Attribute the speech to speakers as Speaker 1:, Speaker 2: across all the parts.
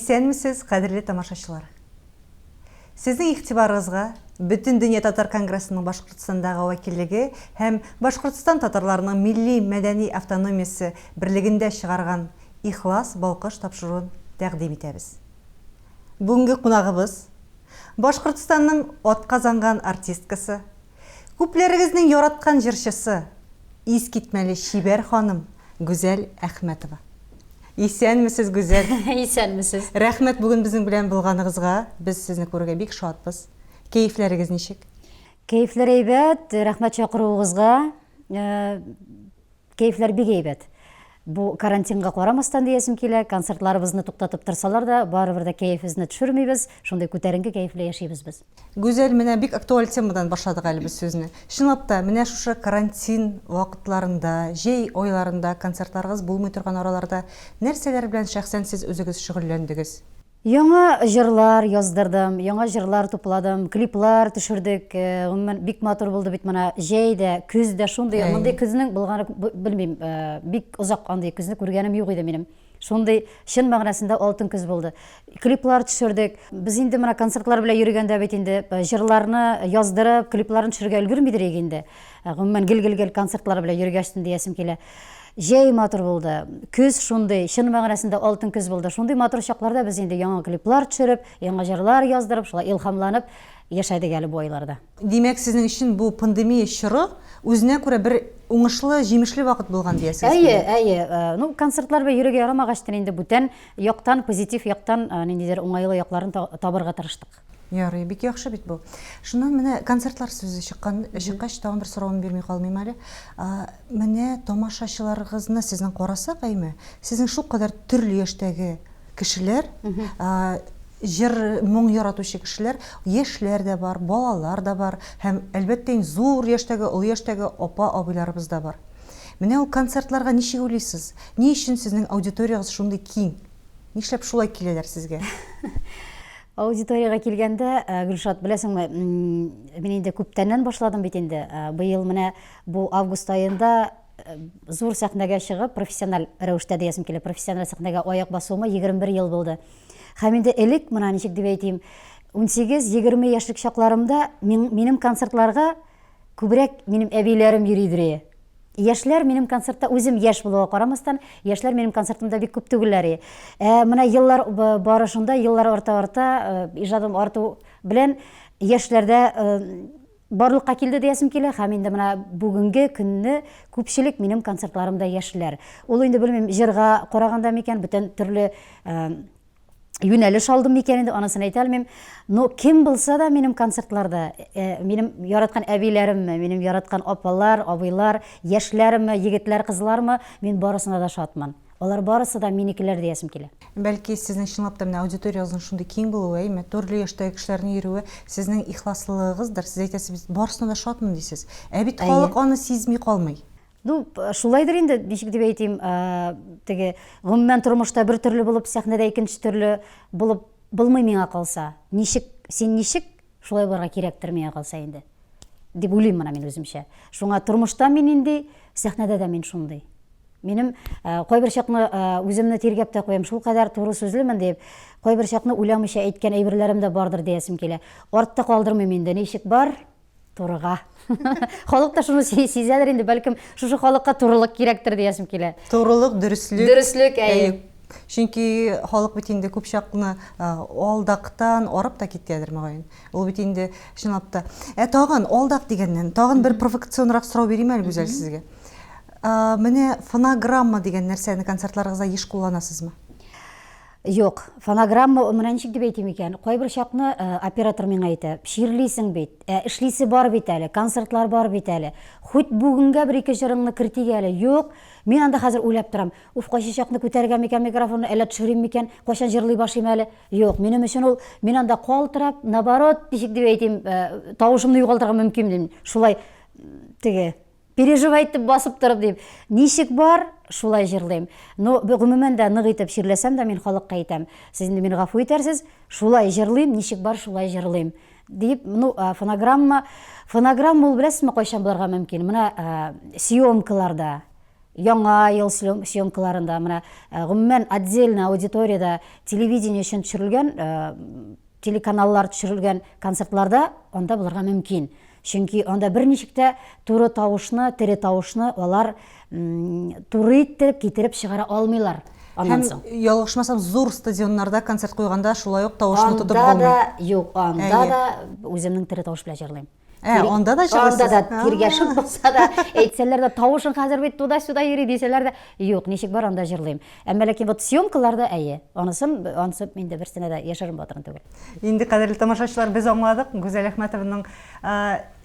Speaker 1: Исәнмесез, кадерле тамашачылар! Сезнең игътибарыгызга Бөтендөнья татар конгрессының Башкортстандагы вәкиллеге һәм Башкортстан татарларының милли-мәдәни автономиясе берлегендә чыгарган Ихлас балкыш тапшыруын тәкъдим итәбез. Бүгенге кунагыбыз, Башкортстанның атказанган артисткасы, күпләрегезнең яраткан җырчысы, искитмәле чибәр ханым Гүзәл Әхмәтова. Исәнмесез, Гүзәл!
Speaker 2: Исәнмесез!
Speaker 1: Рәхмәт бүген безнең белән булганыгызга, без сезне күрергә бик шатбыз. Кәефләрегез ничек?
Speaker 2: Кәефләр әйбәт, рәхмәт чакыруыгызга. Э, кәефләр бик әйбәт. Бу карантинга карамастан диясем килә, концертларыбызны туктатып торсалар да, барыбер дә кәефебезне төшермибез, шундый күтәренке кәефле яшибез без.
Speaker 1: Гүзәл, менә бик актуаль темадан башладык әле без сүзне. Чынлап та, менә шушы карантин вакытларында, җәй айларында, концертларыгыз булмый торган араларда нәрсәләр белән шәхсән сез үзегез шөгыльләндегез?
Speaker 2: Яңа җырлар яздырдым, яңа җырлар тупладым, клиплар төшердек. Э, гомумән, бик матур булды бит менә җәй дә, көз дә шундый. Мондый көзнең булганы белмим, э, бик озак андый көзне күргәнем юк иде минем. Шундый чын мәгънәсендә алтын көз булды. Клиплар төшердек. Без инде менә концертлар белән йөргәндә бит инде э, җырларны яздырып, клипларын төшерергә өлгермидер идек инде. Гомумән, гел-гел-гел концертлар белән йөргәчтен диясем килә. Җәй матур булды, көз шундый, чын мәгънәсендә алтын көз булды. Шундый матур чакларда без инде яңа клиплар төшереп, яңа җырлар яздырып, шулай илһамланып яшәдек әле бу айларда.
Speaker 1: Димәк, сезнең өчен бу пандемия чоры үзенә күрә бер уңышлы, җимешле вакыт булган диясегез
Speaker 2: килә? Әйе, әйе. Ну, концертлар белән йөрергә ярамагачтын инде бүтән яктан, позитив яктан, ниндидер уңайлы якларын табырга тырыштык.
Speaker 1: Ярый, бик яхшы бит бу. Шуннан менә концертлар сүзе чыккан, чыккач, тагын бер соравымны бирми калмыйм әле. Менә тамашачыларыгызны сезнең карасак, әйме, сезнең шулкадәр төрле яшьтәге кешеләр, җыр, моң яратучы кешеләр, яшьләр дә бар, балалар да бар һәм, әлбәттә инде, зур яшьтәге, олы яшьтәге апа-абыйларыбыз да бар. Менә ул концертларга ничек уйлыйсыз? Ни өчен сезнең аудиториягез шундый киң? Нишләп шулай киләләр сезгә?
Speaker 2: Аудиториягә килгәндә, э, Гөлшат, беләсеңме, мин инде күптәннән башладым бит инде. Э, быел менә бу август аенда э, зур сәхнәгә чыгып, профессиональ рәвештә диясем килә, профессиональ сәхнәгә аяк басуыма 21 ел булды. Һәм инде элек, менә ничек дип әйтим, 18-20 яшьлек чакларымда минем концертларга күбрәк минем әбиләрем йөридер. Яшьләр минем концертта, үзем яшь булуга карамастан, яшьләр минем концертымда бик күп түгелләр. Ә менә еллар барышында, еллар арта-арта, э, иҗадым арту белән яшьләрдә э, барлыкка килде диясем килә һәм инде менә бүгенге көнне күпчелек минем концертларымда яшьләр. Ул инде белмим, җырга караганда микән, бүтән төрле э, юнәлеш алдым микән инде, анысын әйтә алмыйм. Но кем булса да минем концертларда, э, минем яраткан әбиләремме, минем яраткан апалар, абыйлар, яшьләрме, егетләр, кызлармы, мин барысына да шатмын. Алар барысы да минекеләр диясем килә.
Speaker 1: Бәлки, сезнең чынлап та менә аудиториягезнең шундый киң булуы, әйме, төрле яшьтәге кешеләрнең йөрүе сезнең ихласлылыгыгыздыр. Сез әйтәсез бит, барысына да шатмын дисез. Ә бит халык аны сизми калмый.
Speaker 2: Ну, шулайдыр инде, ничек дип әйтим, теге, гомумән тормышта бер төрле булып, сәхнәдә икенче төрле булып булмый миңа калса. Ничек, син ничек, шулай булырга кирәктер миңа калса инде. Дип уйлыйм менә мин үземчә. Шуңа тормышта мин нинди, сәхнәдә дә мин шундый. Минем кайбер чакны үземне тиргәп тә куям, шулкадәр туры сүзлемен дип, кайбер чакны уйламыйча әйткән әйберләрем дә бардыр диясем килә. Артта калдырмыйм инде, ничек бар, Турыга. Халык та шуны сизәдер инде, бәлкем шушы халыкка турылык кирәктер диясем килә.
Speaker 1: Турылык, дөреслек.
Speaker 2: Дөреслек, әйе.
Speaker 1: Чөнки халык бит инде күп чакны алдактан арып та киткәдер, мөгаен. Ул бит инде чынлап та. Ә тагын алдак дигәннән, тагын бер провокационрак сорау бирим әле, Гүзәл, сезгә. Менә фонограмма дигән нәрсәне концертларыгызда еш кулланасызмы?
Speaker 2: Юк, фонограмма, менә ничек дип әйтим икән, кайбер чакны оператор миңа әйтә, чирлисең бит, ә эшлисе бар бит әле, концертлар бар бит әле, хоть бүгенгә бер-ике җырыңны кертик әле. Юк, мин анда хәзер уйлап торам, уф, кайсы чакны күтәрергә микән микрофонны, әллә төшерим микән, кайчан җырлый башлыйм әле. Юк, минем өчен ул, мин анда калтырап, наоборот, ничек дип әйтим, тавышымны югалтырга мөмкин дим. Шулай теге Переживать итеп басып торып дип. Ничек бар, шулай җырлыйм. Но гомумән дә нык итеп чирләсәм дә мин халыкка әйтәм. Сез инде мине гафу итәрсез, шулай җырлыйм, ничек бар, шулай җырлыйм. Дип, ну, фонограмма, фонограмма ул беләсезме кайчан булырга мөмкин? Менә съемкаларда. Яңа ел съемкаларында, менә гомумән отдельно аудиториядә телевидение өчен төшерелгән, телеканаллар төшерелгән концертларда анда булырга мөмкин. Чөнки анда берничек тә туры тавышны, тере тавышны алар туры иттереп китереп чыгара алмыйлар.
Speaker 1: Аннан соң. Һәм ялгышмасам, зур стадионнарда концерт куйганда шулай ук тавышны тотып булмый.
Speaker 2: Анда да юк, анда да үземнең тере тавыш белән җырлыйм.
Speaker 1: Ә, анда да җырлыйсыз?
Speaker 2: Анда да тиргәшеп булса да, әйтсәләр дә, тавышың хәзер бит туда-сюда йөри дисәләр дә, юк, ничек бар, анда җырлыйм. Әмма ләкин вот съемкаларда әйе, анысын, анысы инде берсенә дә яшерен батырын түгел.
Speaker 1: Инде, кадерле тамашачылар, без аңладык Гүзәл Әхмәтованың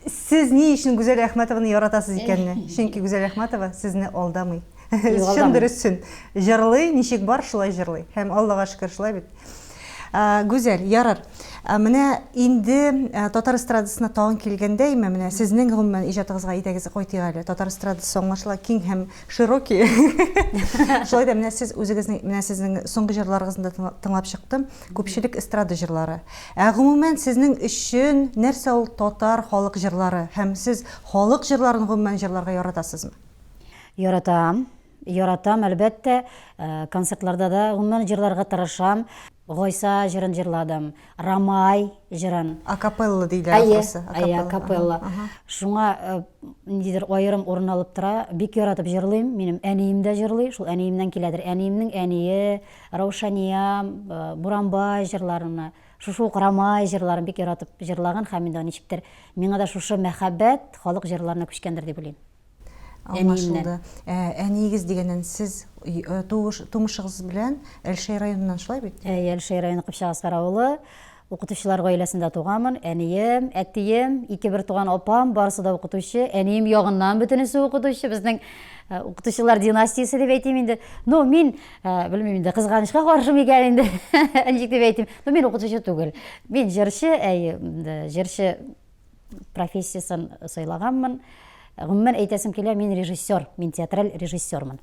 Speaker 1: сез ни өчен Гүзәл Әхмәтованы яратасыз икәнне. Чөнки Гүзәл Әхмәтова сезне алдамый. Чын дөресен җырлый, ничек бар, шулай җырлый. Һәм Аллага шөкер, шулай бит. Гүзәл, ярар. Менә инде татар эстрадасына тагын килгәндә, име, менә сезнең гомумән иҗатыгызга әйдәгез кайтыйк әле. Татар эстрадасы аңлашыла киң һәм широкий. Шулай да менә сез үзегезнең, менә сезнең соңгы җырларыгызны да тыңлап чыктым. Күпчелек эстрада җырлары. Ә гомумән сезнең өчен нәрсә ул татар халык җырлары һәм сез халык җырларын гомумән җырларга яратасызмы?
Speaker 2: Яратам. Яратам, әлбәттә. Концертларда да гомумән җырларга тырышам. Гайса җырын җырладым, Рамай җырын.
Speaker 1: Акапелла диелә
Speaker 2: ахрысы. Әйе, акапелла. Шуңа ниндидер аерым урын алып тора. Бик яратып җырлыйм. Минем әнием дә җырлый, шул әниемнән киләдер. Әниемнең әние, Раушания, Буранбай җырларына, шушы ук Рамай җырларын бик яратып җырлаган һәм инде ничектер миңа да шушы мәхәббәт халык җырларына күчкәндер дип уйлыйм.
Speaker 1: Аңлашылды. Ә, әниегез дигәннән сез э, туыш, тумышыгыз белән Әлшәй районыннан шулай бит?
Speaker 2: Әйе, Әлшәй районы Кыпчак Аскар авылы. Укытучылар гаиләсендә туганмын. Әнием, әтием, ике бер туган апам, барысы да укытучы. Әнием ягыннан бөтенесе укытучы. Безнең э, укытучылар династиясе дип әйтим инде. Ну, мин, э, белмим инде, кызганычка каршы микән инде, ничек дип әйтим. Ну, мин укытучы түгел. Мин җырчы, әйе, җырчы профессиясен сайлаганмын. Гомумән әйтәсем килә, мин режиссер, мин театраль режиссермын.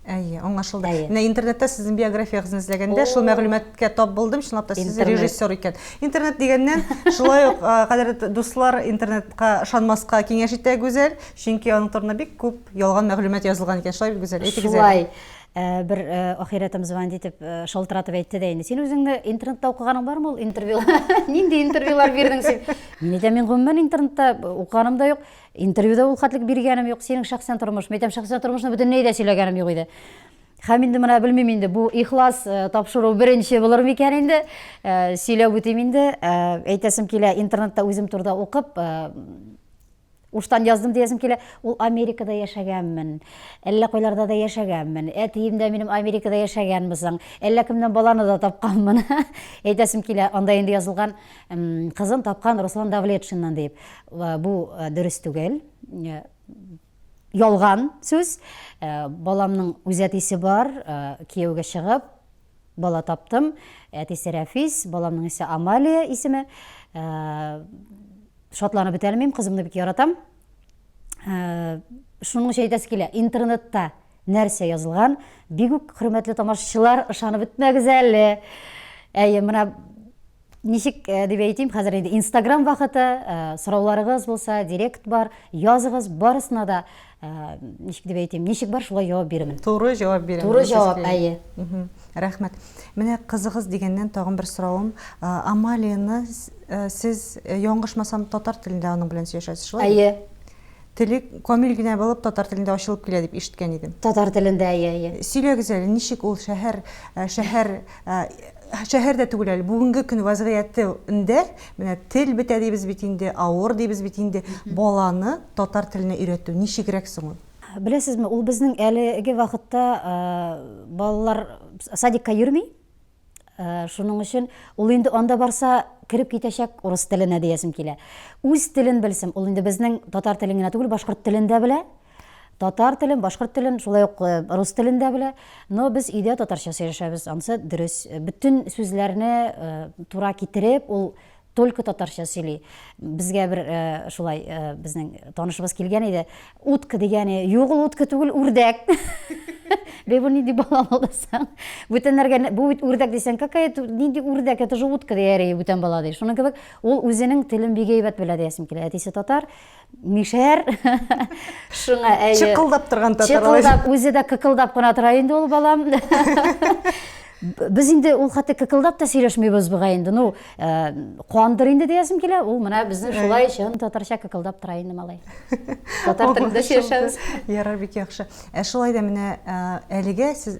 Speaker 1: Әйе, аңлашылды. Әйе. Менә интернетта сезнең биографиягезне эзләгәндә шул мәгълүматка тап булдым, чынлап та сез режиссер икән. Интернет дигәннән, шулай ук, кадерле дуслар, интернетка ышанмаска киңәш итә Гүзәл, чөнки аның турында бик күп ялган мәгълүмат язылган икән. Шулай бит, Гүзәл?
Speaker 2: Әйтегез әле. Шулай. Э, бер э, ахирәтем звонить итеп э, шалтыратып әйтте дә инде син үзеңне интернетта укыганың бармы ул интервью нинди интервьюлар бирдең син мин әйтәм мин гомумән интернетта укыганым да юк интервью да ул хәтлек биргәнем юк синең шәхсән тормыш мин әйтәм шәхсән тормышны бөтенләй дә сөйләгәнем юк иде һәм инде менә белмим инде бу ихлас тапшыру беренче булыр микән инде сөйләп үтим инде әйтәсем килә интернетта үзем турыда укып Уштан яздым диясем килә. Ул Америкада яшәгәнмен. Әллә кайларда да яшәгәнмен. Әтием дә минем Америкада яшәгәнме соң? Әллә кемнән баланы да тапканмын. Әйтәсем килә, анда инде язылган кызын тапкан Руслан Давлетшиннан дип. Бу дөрес түгел. Ялган сүз. Баламның үз әтисе бар, кияүгә чыгып, бала таптым. Әтисе Рәфис, баламның исә Амалия исеме. Шатланып бетә алмыйм, кызымны бик яратам. Э, шуның өчен әйтәсе килә, интернетта нәрсә язылган, бик үк хөрмәтле тамашачылар, ышанып бетмәгез әле. Әйе, менә ничек э, дип әйтим, хәзер инде Инстаграм вакыты, э, сорауларыгыз булса, директ бар, языгыз, барысына да ничек дип әйтим, ничек бар, шулай җавап бирермен.
Speaker 1: Туры җавап бирәм.
Speaker 2: Туры җавап, әйе.
Speaker 1: Рәхмәт. Менә кызыгыз дигәннән тагын бер соравым. Амалияны Сез, яңгышмасам, татар телендә аның белән сөйләшәсез, шулай
Speaker 2: Әйе.
Speaker 1: Теле камил генә булып, татар телендә ачылып килә дип ишеткән идем.
Speaker 2: Татар телендә, әйе, әйе.
Speaker 1: Сөйләгез әле, ничек ул шәһәр, шәһәр, шәһәр дә түгел әле, бүгенге көн вазгыятендә, менә тел бетә дибез бит инде, авыр дибез бит инде, баланы татар теленә өйрәтү ничегрәк соң ул?
Speaker 2: Беләсезме, ул безнең әлеге вакытта балалар садикка йөрми. Э, шуның өчен ул инде анда барса кереп китәчәк урыс теленә диясем килә. Үз телен белсен, ул инде безнең татар телен генә түгел, башкорт телен дә белә. Татар телен, башкорт телен, шулай ук э, рус телен дә белә. Но без өйдә татарча сөйләшәбез, анысы дөрес. Бөтен сүзләрне э, тура китереп, ул Только татарча сөйли. Безгә бер э, шулай э, безнең танышыбыз килгән иде. Утка дигәне, юк ул утка түгел, үрдәк. Бей, бу нинди бала булды соң? Бүтәннәргә бу бит үрдәк дисәң, какая нинди үрдәк, это же утка дияр иде бүтән бала ди. Шуның кебек ул үзенең телен бик әйбәт белә диясем килә. Әтисе татар. Мишәр. Шуңа әйе.
Speaker 1: Чыкылдап торган татар.
Speaker 2: Чыкылдап, үзе дә кыкылдап кына тора инде ул балам. Без инде ул хәтта кыкылдап та сөйләшмибез бугай инде. Ну, э, куандыр инде диясем килә. Ул менә безнең шулай чын татарча кыкылдап тора инде малай. Татар телендә сөйләшәбез.
Speaker 1: Ярар, бик яхшы. Ә шулай да менә э, әлегә сез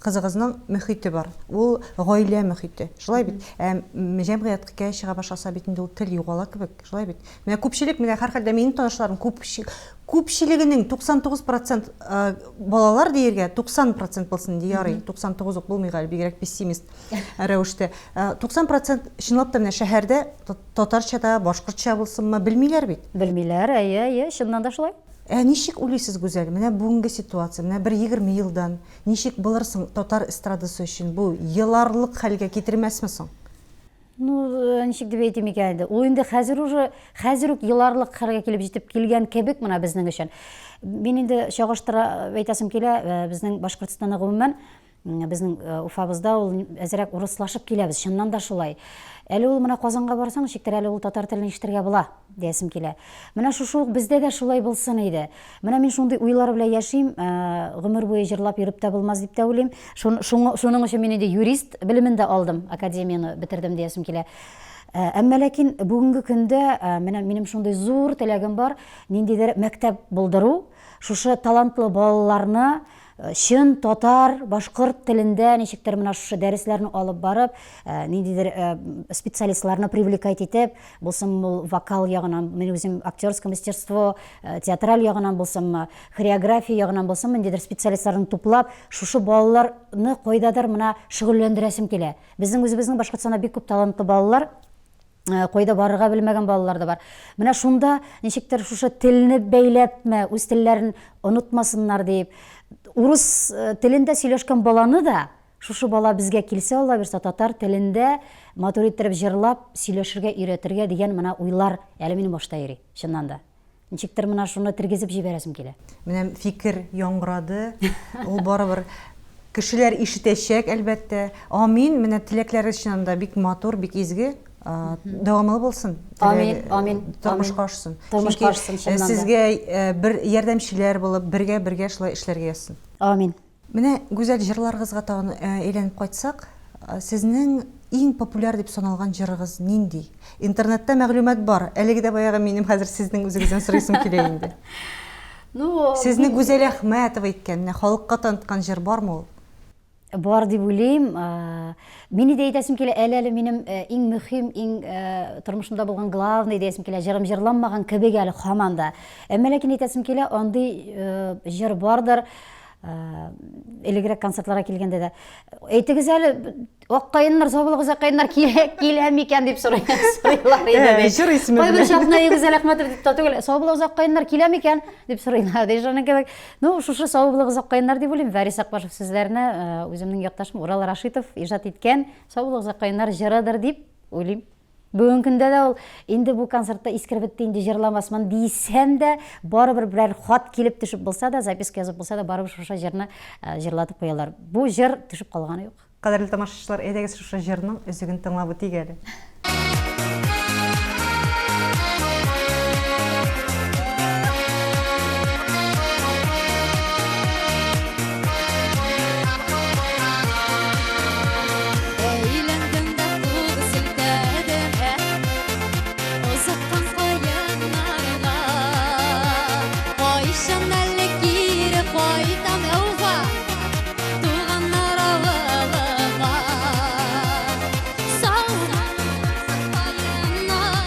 Speaker 1: кызыгызның мөхите бар. Ул гаилә мөхите. Шулай бит? Ә җәмгыятькә чыга башласа бит инде ул тел югала кебек. Шулай бит? Менә күпчелек, менә һәрхәлдә минем танышларым күпчелегенең 99 процент балалар диергә, 90 процент булсын инде, ярый, 99 ук булмый әле, бигрәк пессимист рәвештә. 90 процент чынлап та менә шәһәрдә татарча да, башкортча булсынмы, белмиләр бит.
Speaker 2: Белмиләр, әйе, әйе, чыннан да шулай.
Speaker 1: Ә ничек уйлыйсыз, Гүзәл, менә бүгенге ситуация, менә бер 20 елдан ничек булыр соң татар эстрадасы өчен бу еларлык хәлгә китермәсме соң?
Speaker 2: Ну, э, ничек дип әйтим икән инде. Ул инде хәзер уже, хәзер үк еларлык хәлгә килеп җитеп килгән кебек менә безнең өчен. Мин инде чагыштыра әйтәсем килә, э, безнең Башкортстанда гомумән Безнең э, Уфабызда ул әзрәк урыслашып киләбез, чыннан да шулай. Әле ул менә Казанга барсаң, ничектер әле ул татар телен ишетергә була, диясем килә. Менә шушы ук бездә дә шулай булсын иде. Менә мин шундый уйлар белән яшим, э, гомер буе җырлап йөреп тә булмас дип тә уйлыйм. Шуның өчен мин инде юрист белемен дә алдым, академияне бетердем диясем килә. Э, әмма ләкин бүгенге көндә менә минем шундый зур теләгем бар, ниндидер мәктәп булдыру, шушы талантлы балаларны Чын татар, башкорт телендә ничектер менә шушы дәресләрне алып барып, ниндидер специалистларны привлекать итеп, булсын ул вокал ягыннан, мин үзем актерское мастерство, театраль ягыннан булсынмы, хореография ягыннан булсынмы, ниндидер специалистларны туплап, шушы балаларны кайдадыр менә шөгыльләндерәсем килә. Безнең үзебезнең Башкортстанда бик күп талантлы балалар, Э, кайда барырга белмәгән балалар да бар. Менә шунда ничектер шушы телне бәйләпме, үз телләрен онытмасыннар дип, урыс э, телендә сөйләшкән баланы да шушы бала безгә килсә, Алла бирсә, татар телендә матур иттереп җырлап сөйләшергә өйрәтергә дигән менә уйлар әле минем башта йөри, чыннан да. Ничектер менә шуны тергезеп җибәрәсем килә.
Speaker 1: Менә фикер яңгырады. Ул барыбер кешеләр ишетәчәк, әлбәттә. Амин. Менә теләкләрегез чыннан да бик матур, бик изге. Дәвамлы булсын.
Speaker 2: Амин, амин.
Speaker 1: Тормышка ашсын.
Speaker 2: Тормышка ашсын, чыннан да.
Speaker 1: Сезгә бер ярдәмчеләр булып, бергә-бергә шулай эшләргә язсын.
Speaker 2: Амин.
Speaker 1: Менә гүзәл җырларыгызга тагын әйләнеп кайтсак, сезнең иң популяр дип саналган җырыгыз нинди? Интернетта мәгълүмат бар, әлеге дә баягы минем хәзер сезнең үзегездән сорыйсым килә инде.
Speaker 2: Ну,
Speaker 1: Сезне Гүзәл Әхмәтова иткән, менә халыкка таныткан җыр бармы ул?
Speaker 2: Бар дип уйлыйм. Мине дә әйтәсем килә, әле әле минем иң мөһим, иң тормышымда булган главный диясем килә, җырым җырланмаган кебек әле һаман да. Әмма ләкин әйтәсем килә, андый җыр бардыр. Элегрәк концертларга килгәндә дә, әйтегез әле, ак каеннар, сау булыгыз, ак каеннар килә, килә микән дип сорыйлар иде.
Speaker 1: Җыр исеме.
Speaker 2: Кайбер чакны Гүзәл Әхмәтова дип тә түгел, сау булыгыз, ак каеннар килә микән дип сорыйлар ди, шуның кебек. Ну, шушы сау булыгыз, ак каеннар дип уйлыйм. Вәрис Акбашев сүзләренә үземнең якташым Урал Рашитов иҗат иткән сау булыгыз, ак каеннар җырыдыр дип уйлыйм. Бүгенге көндә дә ул инде бу концертта искереп бетте, инде җырламасмын дисәм дә, барыбер берәр хат килеп төшеп булса да, записка язып булса да, барыбер шушы җырны э, җырлатып куялар. Бу җыр төшеп калганы юк.
Speaker 1: Кадерле тамашачылар, әйдәгез шушы җырның өзеген тыңлап үтик әле.
Speaker 3: Әйләндем дә кул селтәдем, Озаткан каеннарга. Кайчан әле кире кайтам әүва, Туганнар авылыма. Сау булыгыз, каеннар,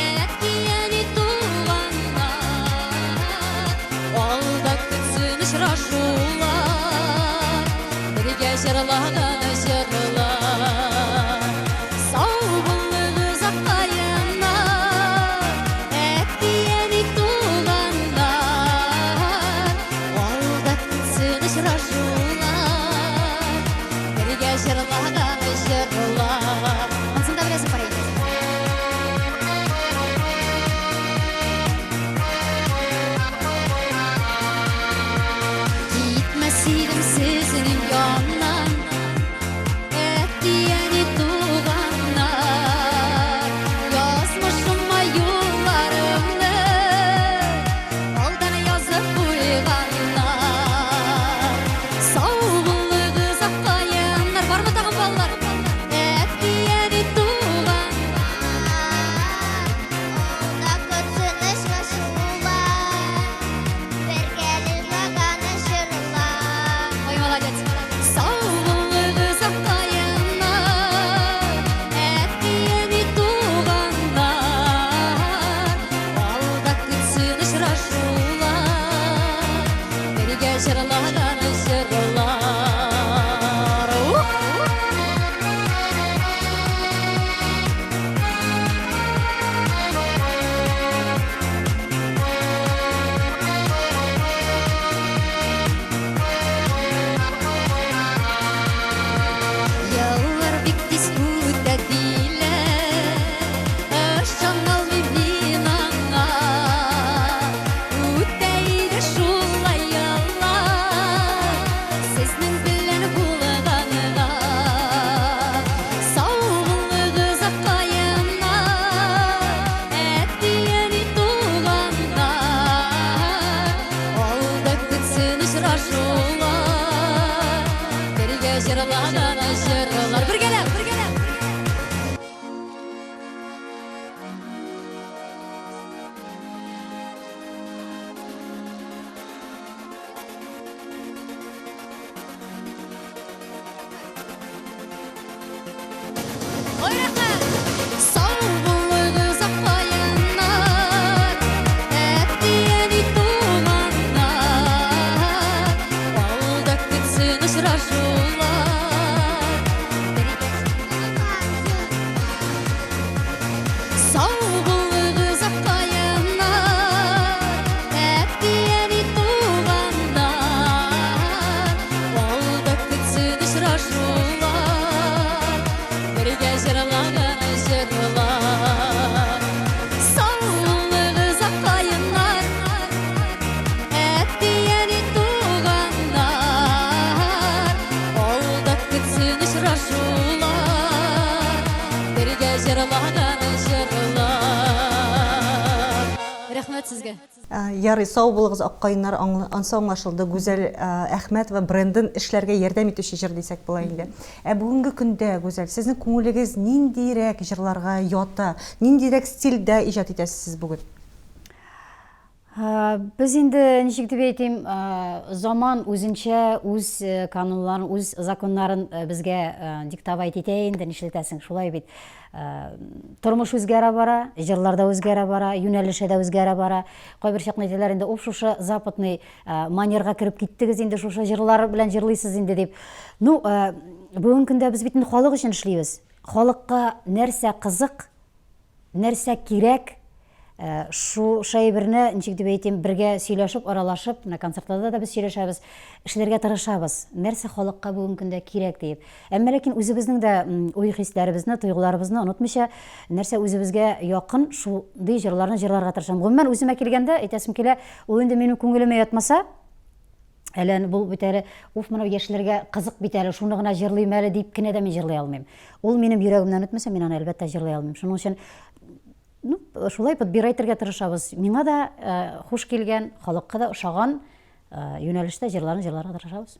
Speaker 3: Әти-әни туганнар. Алда көтсен очрашулар. Бергә җырлаган җырлар. Сау булыгыз, аккаеннар, әти-әни туганнар. Алда көтсен очрашулар. Бергә җырлаган җырлар. Монысын да беләсең, парень. Китмәс идем сезнең яннан. җырлаган җырлар. Еллар бик тиз үтә диләр, ышаналмыйм мин аңа. Үтә иде шулай еллар, сезнең белән булганга. Сау булыгыз, аккаеннар, әти-әни, туганнар. Алда көтсен очрашулар, бергә җырлаган җырлар. Бергәләп, бергәләп! Ой, рәхмәт! Сау булыгыз, аккаеннар, әти-әни, туганнар. Алда көтсен очрашулар. Сау булыгыз, аккаеннар, әти-әни, туганнар. Алда көтсен очрашулар, бергә җырлаган җырлар. Сау булыгыз, аккаеннар, әти-әни, туганнар. Алда көтсен очрашулар, бергә җырлаган җырлар. Рәхмәт сезгә.
Speaker 1: Ярый, сау булыгыз, аккаеннар, ансы аңлашылды. Гүзәл Әхмәтова брендын эшләргә ярдәм итүче җыр дисәк була инде. Ә бүгенге көндә, Гүзәл, сезнең күңелегез ниндирәк җырларга ята? Ниндирәк стильдә иҗат итәсез сез бүген?
Speaker 2: Без инде, ничек дип әйтим, заман үзенчә үз канунларын, үз законнарын безгә диктовать итә инде, нишләтәсең, шулай бит. Тормыш үзгәрә бара, җырлар да үзгәрә бара, юнәлеше дә үзгәрә бара. Кайбер чакны әйтәләр инде, уф, шушы западный манерга кереп киттегез инде, шушы җырлар белән җырлыйсыз инде дип. Ну, бүгенге көндә без бит инде халык өчен эшлибез. Халыкка нәрсә кызык, нәрсә кирәк, шушы әйберне, ничек дип әйтим, бергә сөйләшеп, аралашып, менә концертларда да без сөйләшәбез, эшләргә тырышабыз. Нәрсә халыкка бүгенге көндә кирәк диеп. Әмма ләкин үзебезнең дә уй-хисләребезне, тойгыларыбызны онытмыйча, нәрсә үзебезгә якын, шундый җырларны җырларга тырышам. Гомумән, үземә килгәндә, әйтәсем килә, ул инде минем күңелемә ятмаса, әле бу бит әле, уф, моны яшьләргә кызык бит әле, шуны гына җырлыйм әле дип кенә дә мин җырлый алмыйм. Ул минем йөрәгемнән үтмәсә, мин аны, әлбәттә, җырлый алмыйм. Шуның өчен, ну, шулай подбирать итәргә тырышабыз. Миңа да хуш килгән, халыкка да ошаган юнәлештә җырларны җырларга тырышабыз.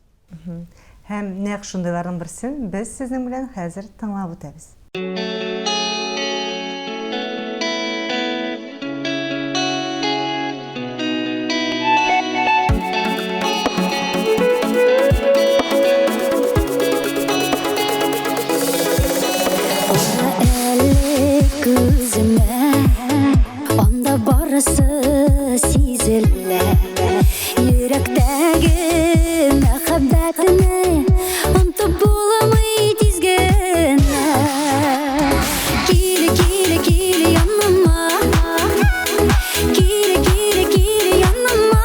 Speaker 1: Һәм нәкъ шундыйларның берсен без сезнең белән хәзер тыңлап үтәбез.
Speaker 4: Кара әле күземә, анда барысы сизелә. Йөрәктәге мәхәббәтне онытып булмый тиз генә. Кил, кил, кил яныма. Кил, кил, кил яныма.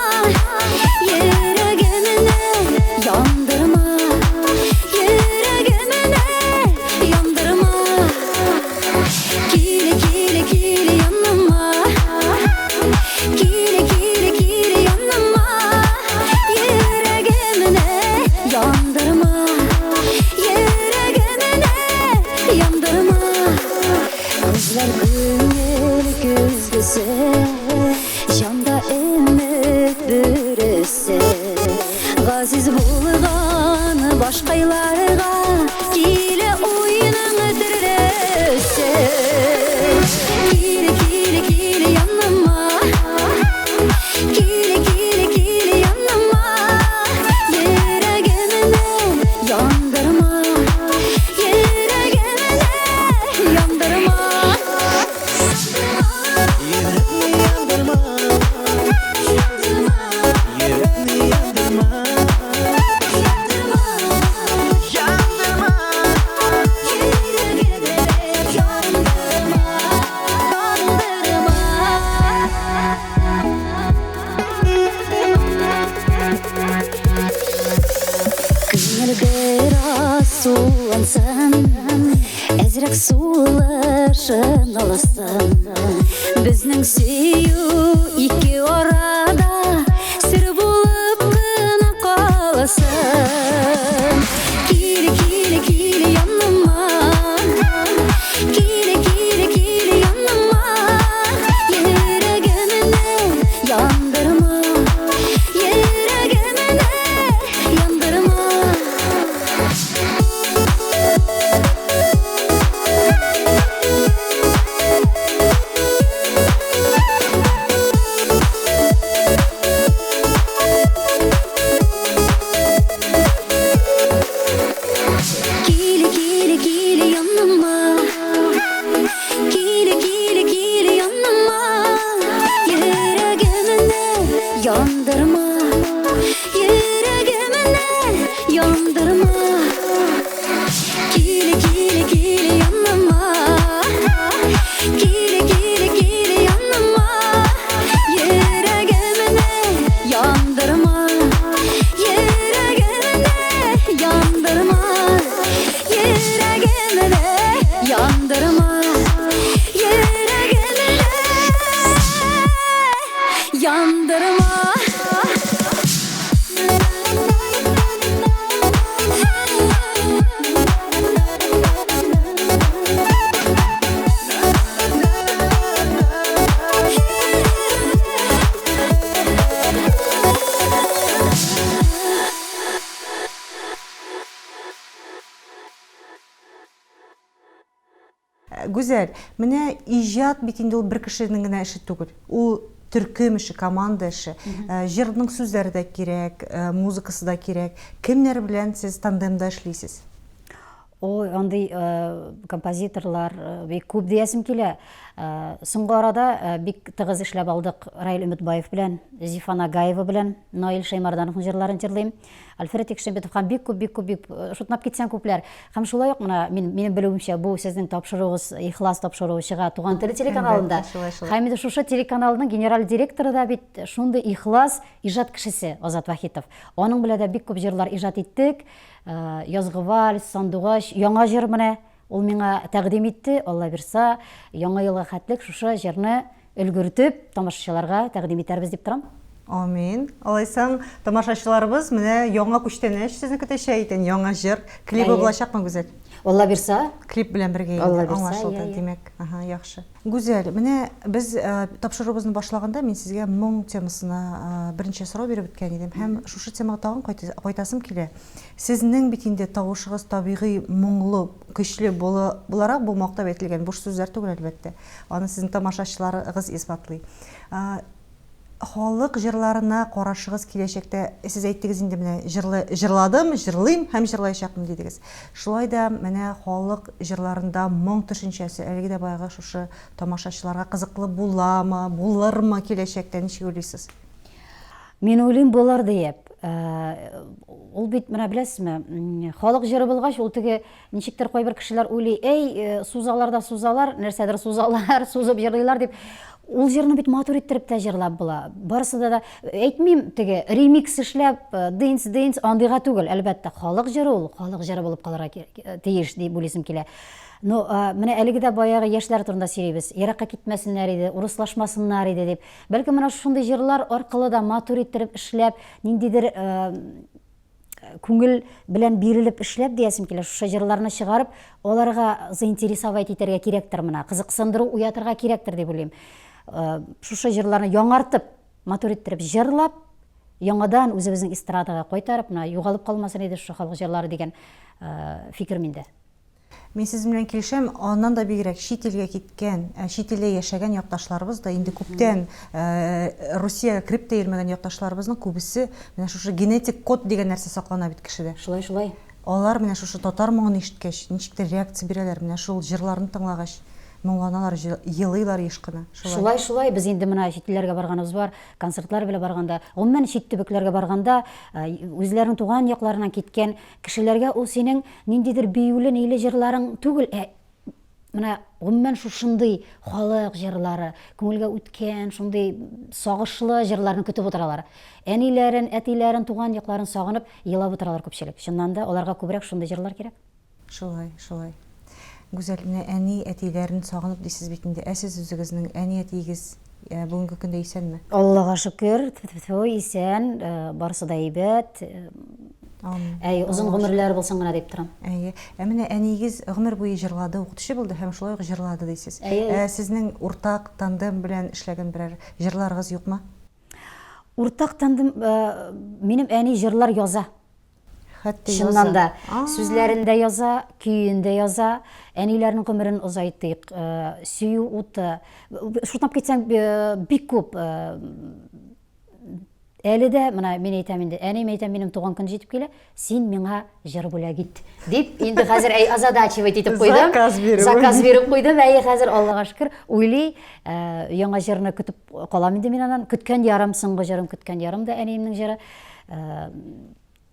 Speaker 4: Йөрәгемне яндырма. Йөрәгемне яндырма. Кил, кил, кил яныма. Кил, кил, кил яныма. Йөрәгемне алсулансын, Әзрәк сулышын алсын. Безнең сөю ике арада Сер булып кына калсын. Кил, кил, кил яныма, Кил, кил, кил яныма, Йөрәгемне яндырма, Йөрәгемне яндырма. Кил, кил, кил яныма, Кил, кил, кил яныма, Йөрәгемне яндырма, Йөрәгемне яндырма. Кил, кил, кил яныма, Кил, кил, кил яныма, Йөрәгемне яндырма, Йөрәгемне яндырма, Йөрәгемне яндырма, Йөрәгемне яндырма.
Speaker 1: Гүзәл, менә иҗат бит инде ул бер кешенең генә эше түгел. Ул төркем эше, команда эше. Җырның сүзләре дә кирәк, музыкасы да кирәк. Кемнәр белән сез тандемда эшлисез?
Speaker 2: Ой, андый композиторлар бик күп диясем килә. Соңгы арада бик тыгыз эшләп алдык Раил Өметбаев белән, Зифа Нагаева белән, Наил Шәймәрдановның җырларын җырлыйм. Альфред Икшембетов һәм бик күп, бик күп, бик шутнап китсәң күпләр. Һәм шулай ук менә мин, минем белүемчә, бу сезнең тапшыруыгыз Ихлас тапшыруы чыга Туган тел телеканалында.
Speaker 1: Шулай, шулай.
Speaker 2: Һәм инде шушы телеканалның генераль директоры да бит шундый ихлас иҗат кешесе Азат Вахитов. Аның белән дә бик күп җырлар иҗат иттек. Язгы вальс, Сандугач, яңа җыр менә ул миңа тәкъдим итте. Алла бирса, яңа елга хәтлек шушы җырны өлгертеп, тамашачыларга тәкъдим итәрбез дип торам.
Speaker 1: Амин. Алайсаң, тамашачыларыбыз менә яңа күчтәнәч сезне көтәчәк икән, яңа җыр. Клибы булачакмы, Гүзәл?
Speaker 2: Алла бирса.
Speaker 1: Клип белән бергә инде, аңлашылды, димәк. Ага, яхшы. Гүзәл, менә без тапшыруыбызны башлаганда мин сезгә моң темасына берничә сорау биреп үткән идем һәм шушы темага тагын кайтасым килә. Сезнең бит инде тавышыгыз табигый моңлы, көчле буларак, бу мактап әйтелгән буш сүзләр түгел, әлбәттә. Аны сезнең тамашачыларыгыз исбатлый. Халык җырларына карашыгыз киләчәктә, сез әйттегез инде менә җырлы, җырладым, җырлыйм һәм җырлаячакмын дидегез. Шулай да менә халык җырларында моң төшенчәсе әлеге дә баягы шушы тамашачыларга кызыклы буламы, булырмы киләчәктә, ничек уйлыйсыз?
Speaker 2: Мин уйлыйм, булыр диеп. Ул бит менә беләсезме, халык җыры булгач, ул теге Ничектер кайбер кешеләр уйлый, әй, э, сузалар да сузалар, нәрсәдер сузалар, сузып җырлыйлар дип. Ул җырны бит матур иттереп тә җырлап була. Барысы да да әйтмим, теге ремикс эшләп, э, дэнс, дэнс, андыйга түгел, әлбәттә. Халык җыры ул, халык җыры булып калырга э, тиеш дип уйлыйсым килә. Но менә әлеге дә баягы яшьләр турында сөйлибез. Еракка китмәсеннәр иде, урыслашмасыннар иде дип. Бәлкем менә шундый җырлар аркылы да матур иттереп эшләп, ниндидер күңел белән бирелеп эшләп диясем килә, шушы җырларны чыгарып, аларга заинтересовать итәргә кирәктер менә, кызыксындыру уятырга кирәктер дип уйлыйм. Э, шушы җырларны яңартып, матур иттереп җырлап, яңадан үзебезнең эстрадага кайтарып, менә югалып калмасын иде шушы халык җырлары дигән э, фикер миндә.
Speaker 1: Мин сезнең белән килешәм, аннан да бигрәк чит илгә киткән, чит илдә яшәгән якташларыбыз да инде күптән Русиягә кереп тә йөрмәгән якташларыбызның күбесе менә шушы генетик код дигән нәрсә саклана бит кешедә.
Speaker 2: Шулай, шулай.
Speaker 1: Алар менә шушы татар моңын ишеткәч, ничектер реакция бирәләр, менә шул җырларны тыңлагач, моңланалар, елыйлар еш кына.
Speaker 2: Шулай. Шулай, шулай. Без инде менә чит илләргә барганыбыз бар, концертлар белән барганда, гомумән чит төбәкләргә барганда, үзләренең туган якларыннан киткән Кешеләргә ул синең ниндидер биюле-ниле җырларың түгел, ә Менә гомумән шушындый халык җырлары, күңелгә үткән, шундый сагышлы җырларны көтеп утыралар. Әниләрен, әтиләрен, туган якларын сагынып елап утыралар күпчелек. Чыннан да, аларга күбрәк шундый җырлар кирәк.
Speaker 1: Шулай, шулай. Гүзәл, менә әни, әтиләрен сагынып дисез бит инде. Ә сез үзегезнең әни-әтиегез бүгенге көндә исәнме?
Speaker 2: Аллага шөкер, тфү-тфү, исән, барысы да әйбәт.
Speaker 1: Амин.
Speaker 2: Әйе, озын гомерләр булсын гына дип торам.
Speaker 1: Әйе. Ә менә әниегез гомер буе җырлады, укытучы булды һәм шулай ук җырлады дисез.
Speaker 2: Әйе.
Speaker 1: Ә сезнең уртак тандем белән эшләгән берәр җырларыгыз юкмы?
Speaker 2: Уртак тандем, минем әни җырлар яза.
Speaker 1: Хәтта яза.
Speaker 2: Чыннан да, сүзләрен дә яза, көен дә яза. Әниләрнең гомерен озайтыйк, сөю уты. Шутлап китсәң, бик күп. Әле дә, менә мин әйтәм инде, әнием әйтәм, минем туган көн җитеп килә, син миңа җыр бүләк ит, дип, инде хәзер әй озадачивать итеп куйдым.
Speaker 1: Заказ бирү.
Speaker 2: Заказ биреп куйдым, әйе, хәзер Аллага шөкер, уйлый, яңа җырны көтеп калам инде мин аннан. Көткән ярым, соңгы җырым, көткән ярым да әниемнең җыры.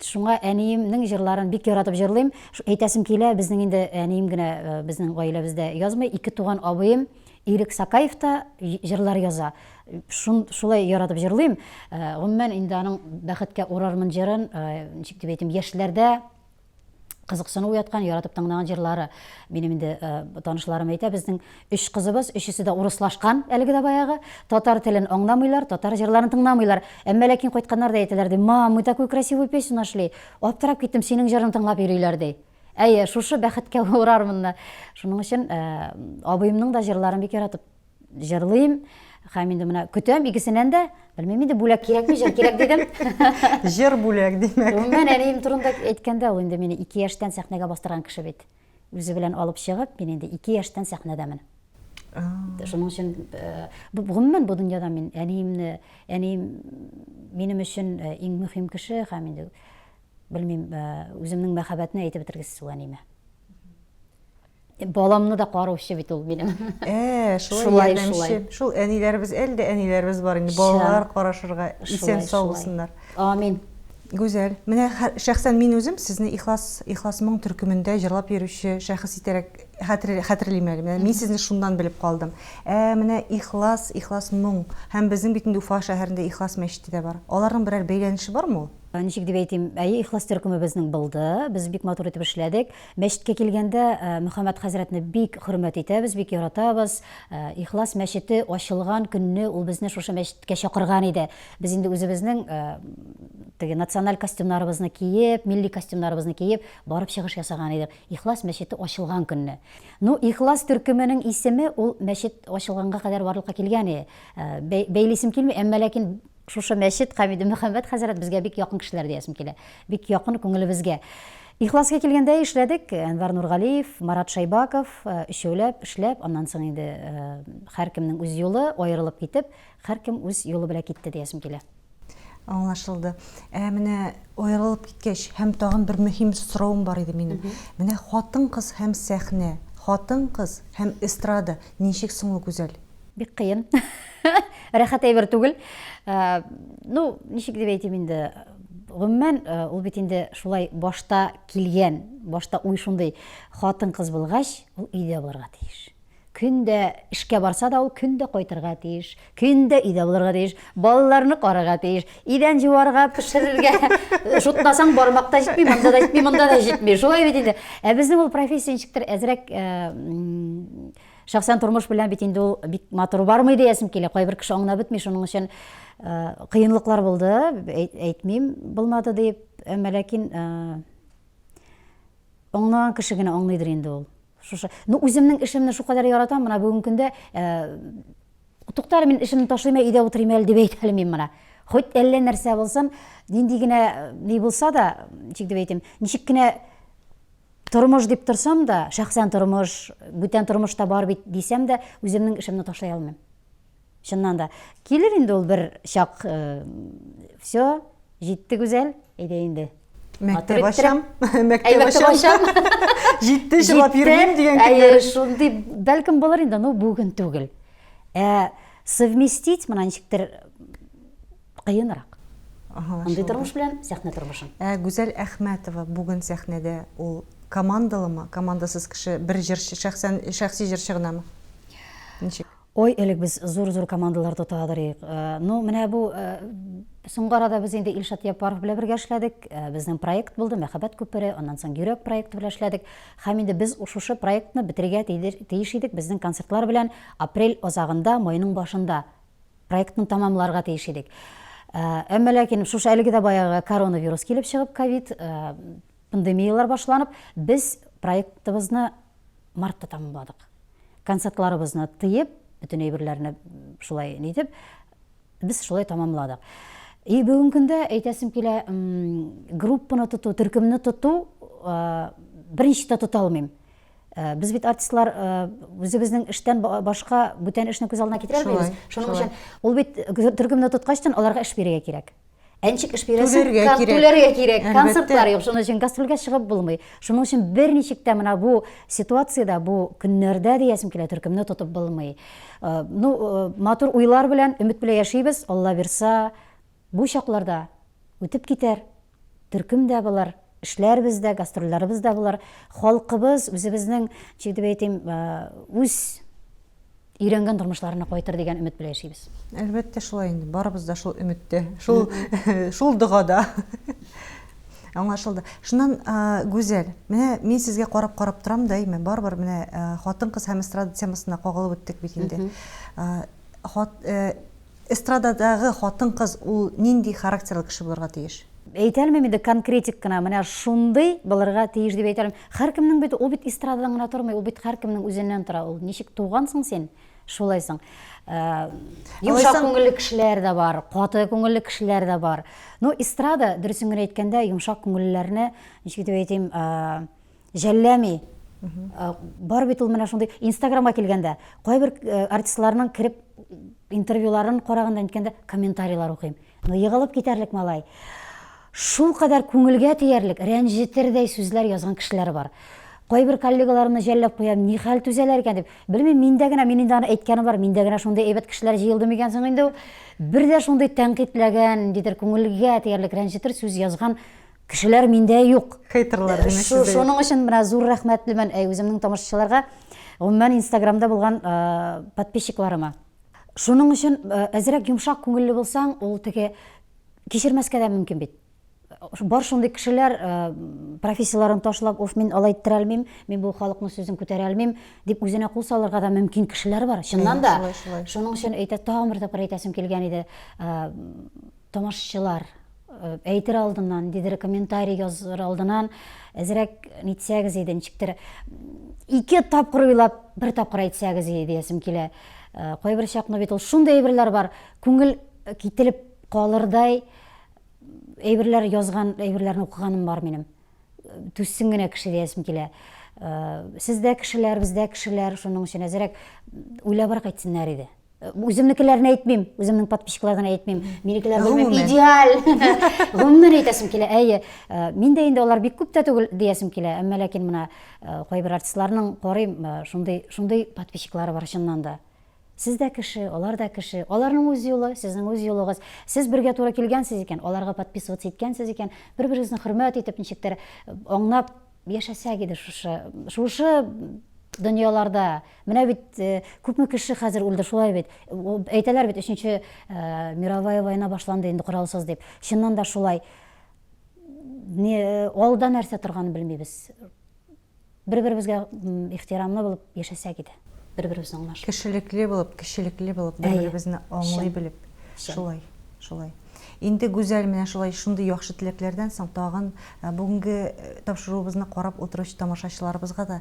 Speaker 2: Шуңа әниемнең җырларын бик яратып җырлыйм. Әйтәсем килә, безнең инде әнием генә безнең гаиләбездә язмый. Ике туган абыем Ирек Сакаев та җырлар яза. Шун, шулай яратып җырлыйм. Гомумән, инде аның Бәхеткә урармын җырын, ничек дип әйтим, яшьләрдә кызыксыну уяткан, яратып тыңлаган җырлары. Минем инде танышларым әйтә, безнең өч кызыбыз, өчесе дә урыслашкан, әлеге дә баягы. Татар телен аңламыйлар, татар җырларын тыңламыйлар. Әмма ләкин кайтканнар да әйтәләр, ди, мам, мы такую красивую песню нашли. Аптырап киттем, синең җырын тыңлап йөриләр, ди. Әйе, шушы бәхеткә урармынны. Шуның өчен абыемның да җырларын бик яратып Җырлыйм һәм инде менә көтәм икесеннән дә. Белмим инде, бүләк кирәкме, җыр кирәк дидем.
Speaker 1: Җыр бүләк, димәк.
Speaker 2: Гомумән, әнием турында әйткәндә, ул инде мине 2 яшьтән сәхнәгә бастырган кеше бит. Үзе белән алып чыгып, мин инде 2 яшьтән сәхнәдәмен. Шуның өчен, гомумән, бу дөньяда мин әниемне, әнием минем өчен иң мөһим кеше һәм инде, белмим, үземнең мәхәббәтне әйтеп бетергесез ул әниемә. Баламны да караучы бит ул минем.
Speaker 1: Ә, шулай ярдәмче. Шул әниләребез, әле дә әниләребез бар инде. Балалар карашырга исән сау булсыннар.
Speaker 2: Амин.
Speaker 1: Гүзәл, менә шәхсән мин үзем сезне Ихлас, Ихлас моң төркемендә җырлап йөрүче шәхес итәрәк хәтерлим әле. Менә мин сезне шуннан белеп калдым. Ә менә Ихлас, Ихлас моң һәм безнең бит инде Уфа шәһәрендә Ихлас мәчете дә бар. Аларның берәр бәйләнеше бармы ул?
Speaker 2: Ничек дип әйтим, әйе, Ихлас төркеме безнең булды. Без бик матур итеп эшләдек. Мәчеткә килгәндә, Мөхәммәд хәзрәтне бик хөрмәт итәбез, бик яратабыз. Ихлас мәчете ачылган көнне ул безне шушы мәчеткә чакырган иде. Без инде үзебезнең теге националь костюмнарыбызны киеп, милли костюмнарыбызны киеп, барып чыгыш ясаган идек. Ихлас мәчете ачылган көнне. Ну, Ихлас төркеменең исеме ул мәчет ачылганга кадәр барлыкка килгән иде. Бәйлисем килми, әмма ләкин Шушы мәчет Хәмиде Мөхәммәд хәзрәт безгә бик якын кешеләр диясем килә. Бик якын күңелебезгә. Ихласка килгәндә эшләдек. Әнвәр Нургалиев, Марат Шайбаков өчәүләп эшләп, аннан соң инде һәркемнең үз юлы, аерылып китеп, һәркем үз юлы белән китте диясем килә.
Speaker 1: Аңлашылды. Ә менә аерылып киткәч, һәм тагын бер мөһим соравым бар иде минем. Менә хатын-кыз һәм сәхнә, хатын-кыз һәм эстрада ничек соң ул, Гүзәл?
Speaker 2: Бик кыен. Рәхәт әйбер түгел. Э, ну, ничек дип әйтим инде, гомумән, э, ул бит инде шулай башта килгән, башта уй шундый, хатын-кыз булгач, ул өйдә булырга тиеш. Көн дә эшкә барса да, ул көн дә кайтырга тиеш, көн дә өйдә булырга тиеш, балаларны карарга тиеш, идән җуарга, пешерергә. Шутласаң, бармак та җитми, монда да җитми, монда да җитми. Шулай бит инде. Ә безнең ул профессия ничектер әзрәк э, Шәхсән тормыш белән бит инде ул бик матур бармый диясем килә. Кайбер кеше аңлап бетми, шуның өчен кыенлыклар булды, әйтмим, булмады дип, әмма ләкин аңлаган кеше генә аңлыйдыр инде ул. Шушы, ну үземнең эшемне шулкадәр яратам, менә бүгенге көндә тукта әле мин эшемне ташлыйм, өйдә утырыйм әле дип әйтә алмыйм менә. Хоть әллә нәрсә булсын, нинди генә ни булса да, ничек дип әйтим, ничек кенә Тормыш дип торсам да, шәхсән тормыш, бүтән тормыш та бар бит дисәм дә, үземнең эшемне ташлый алмыйм. Чыннан да. Килер инде ул бер чак, все, җитте Гүзәл, әйдә инде.
Speaker 1: Мәктәп ачам, мәктәп ачам. Җитте, җылап йөрмим дигән
Speaker 2: көннәр. Әйе, шундый, бәлкем булыр инде, но бүген түгел. Ә совместить менә ничектер кыенрак. Андый тормыш белән сәхнә тормышын.
Speaker 1: Ә Гүзәл Әхмәтова бүген сәхнәдә ул командалымы, командасыз кеше, бер җырчы, шәхсән, шәхси җырчы гынамы? Ничек?
Speaker 2: Ой, элек без зур-зур командалар тота идек. Ну, менә бу соңгы арада без инде Илшат Яппаров белән бергә эшләдек. Безнең проект булды, Мәхәббәт күпере, аннан соң Йөрәк проекты белән эшләдек. Һәм инде без шушы проектны бетерергә тиеш идек безнең концертлар белән апрель азагында, майның башында проектны тәмамларга тиеш идек. Әмма ләкин шушы әлеге дә баягы коронавирус килеп чыгып, ковид, пандемияләр башланып, без проектыбызны мартта тәмамладык. Концертларыбызны тыеп, бөтен әйберләрне шулай нитеп, без шулай тәмамладык. И бүгенге көндә әйтәсем килә, группаны тоту, төркемне тоту берничек тә тота алмыйм. Без бит артистлар үзебезнең эштән башка бүтән эшне күз алдына китерә алмыйбыз. Шуның өчен ул бит төркемне тоткачтан аларга эш бирергә кирәк. Ә ничек эш бирәсең?
Speaker 1: Түләргә кирәк.
Speaker 2: Түләргә кирәк. Концертлар юк, шуның өчен гастрольгә чыгып булмый. Шуның өчен берничек тә менә бу ситуациядә, бу көннәрдә диясем килә, төркемне тотып булмый. Э, ну, э, матур уйлар белән, өмет белән яшибез. Алла бирса, бу чакларда үтеп китәр. Төркем дә булыр, эшләребез дә, гастрольләребез дә булыр. Халкыбыз үзебезнең, ничек дип әйтим, э, үз өйрәнгән тормышларына кайтыр дигән өмет белән яшибез.
Speaker 1: Әлбәттә, шулай инде. Барыбыз да шул өметтә, шул шул догада. Аңлашылды. Шуннан, Гүзәл, менә мин сезгә карап-карап торам да, әйме, барыбер менә хатын-кыз һәм эстрада темасына кагылып үттек бит инде. Хат, эстрададагы хатын-кыз ул нинди характерлы кеше булырга тиеш?
Speaker 2: Әйтә алмыйм инде конкретик кына, менә шундый булырга тиеш дип әйтә алмыйм. Һәркемнең бит, ул бит эстрададан гына тормый, ул бит һәркемнең үзеннән тора. Ул ничек тугансың син, шулайсың. Э, йомшак күңелле кешеләр дә бар, каты күңелле кешеләр дә бар. Ну, эстрада, дөресен генә әйткәндә, йомшак күңеллеләрне, ничек дип әйтим, э, жәлләми. Э, бар бит ул менә шундый Инстаграмга килгәндә, кайбер артистларның кереп интервьюларын караганда, әйткәндә, комментарийлар укыйм. Ну, егылып китәрлек малай. Шулкадәр күңелгә тиярлек, рәнҗетердәй сүзләр язган кешеләр бар. Кайбер коллегаларымны жәлләп куям, нихәл түзәләр икән дип. Белмим, миндә генә, мин инде аны әйткәнем бар, миндә генә шундый әйбәт кешеләр җыелды микән соң инде ул? Бер дә шундый тәнкыйтьләгән, ниндидер күңелгә тиярлек, рәнҗетер сүз язган кешеләр миндә юк.
Speaker 1: Хейтерлар, димәк, сездә юк.
Speaker 2: Шуның өчен менә зур рәхмәтлемен үземнең тамашачыларга, гомумән, Инстаграмда булган подписчикларыма. Шуның өчен әзрәк йомшак күңелле булсаң, ул теге кичермәскә дә мөмкин бит. Бар шундый кешеләр профессияләрен ташлап, уф, мин алай иттерә алмыйм, мин бу халыкның сүзен күтәрә алмыйм, дип үзенә кул салырга да мөмкин кешеләр бар. Чыннан да. Шуның өчен әйтә, тагын бер тапкыр әйтәсем килгән иде. Тамашачылар, әйтер алдыннан, ниндидер комментарий языр алдыннан әзрәк нитсәгез иде, ничектер ике тапкыр уйлап, бер тапкыр әйтсәгез иде диясем килә. Кайбер чакны бит ул шундый әйберләр бар, күңел кителеп калырдай әйберләр язган әйберләрне укыганым бар минем. Түзсен генә кеше диясем килә. Сез дә кешеләр, без дә кешеләр, шуның өчен әзрәк уйлабрак әйтсеннәр иде. Үземнекеләрне әйтмим, үземнең подписчиклардан әйтмим. Минекеләр белмим, идеаль. Гомумән әйтәсем килә. Әйе, э, мин дә инде алар бик күп тә түгел диясем килә. Әмма ләкин менә э, кайбер артистларның карыйм, э, шундый шундый подписчиклары бар чыннан да. Сез дә кеше, алар да кеше. Аларның үз юлы, сезнең үз юлыгыз. Сез бергә туры килгәнсез икән, аларга подписываться иткәнсез икән, бер-берегезне хөрмәт итеп, ничектер аңлап Яшәсәк иде шушы, шушы дөньяларда. Менә бит э, күпме кеше хәзер үлде, шулай бит. Әйтәләр бит, өченче э, мировая война башланды инде коралсыз дип. Чыннан да шулай. Не, э, алда нәрсә торганын белмибез. Бер-беребезгә ихтирамлы булып яшәсәк иде. Бер-беребезне аңлашып.
Speaker 1: Кешелекле булып, кечелекле булып, бер-беребезне аңлый белеп. Шулай, шулай. Инде Гүзәл менә шулай шундый яхшы теләкләрдән соң тагын бүгенге тапшыруыбызны карап утыручы тамашачыларыбызга да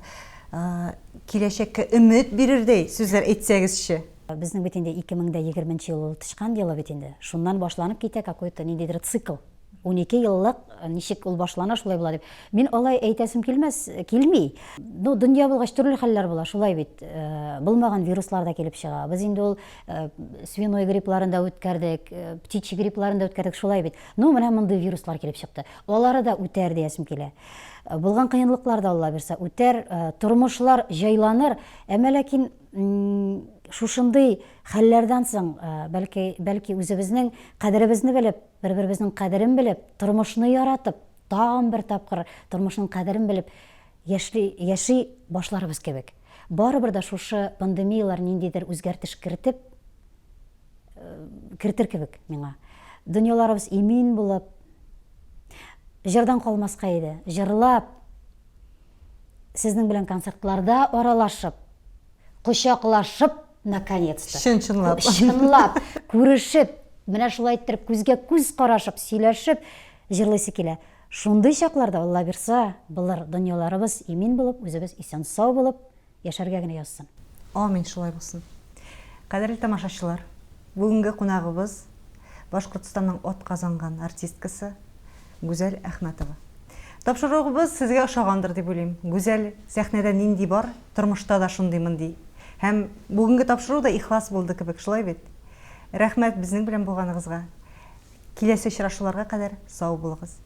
Speaker 1: киләчәккә өмет бирердәй сүзләр әйтсәгезче.
Speaker 2: Безнең бит инде 2020 нче ел ул тычкан елы бит инде. Шуннан башланып китә какой-то ниндидер цикл. 12 еллык ничек ул башлана, шулай була дип. Мин алай әйтәсем килмәс, килми. Ну, дөнья булгач төрле хәлләр була, шулай бит. Булмаган вируслар да килеп чыга. Без инде ул свиной гриппларын да үткәрдек, птичий гриппларын да үткәрдек, шулай бит. Ну, менә мондый вируслар килеп чыкты. Алары да үтәр диясем килә. Булган кыенлыклар да Алла бирсә үтәр, тормышлар җайланыр. Әмма ләкин шушындый хәлләрдән соң, бәлки, бәлки үзебезнең кадеребезне белеп, бер-беребезнең кадерен белеп, тормышны яратып, тагын бер тапкыр тормышның кадерен белеп Яшьли, яши башларыбыз кебек. Барыбер дә шушы пандемияләр ниндидер үзгәртеш кертеп, кертер кебек миңа. Дөньяларыбыз имин булып, җырдан калмаска иде. Җырлап, сезнең белән концертларда аралашып, кочаклашып, наконец-то.
Speaker 1: Чын-чынлап.
Speaker 2: Чынлап, күрешеп, менә шулай иттереп күзгә күз карашып, сөйләшеп җырлыйсы килә. Шундый чакларда, Алла бирса, булыр, дөньяларыбыз имин булып, үзебез исән-сау булып яшәргә генә язсын.
Speaker 1: Амин, шулай булсын. Кадерле тамашачылар, бүгенге кунагыбыз, Башкортстанның атказанган артисткасы Гүзәл Әхмәтова. Тапшыруыбыз сезгә ошагандыр дип уйлыйм. Гүзәл сәхнәдә нинди бар, тормышта да шундыймын ди. Һәм бүгенге тапшыру да ихлас булды кебек, шулай бит? Рәхмәт безнең белән булганыгызга. Киләсе очрашуларга кадәр сау булыгыз.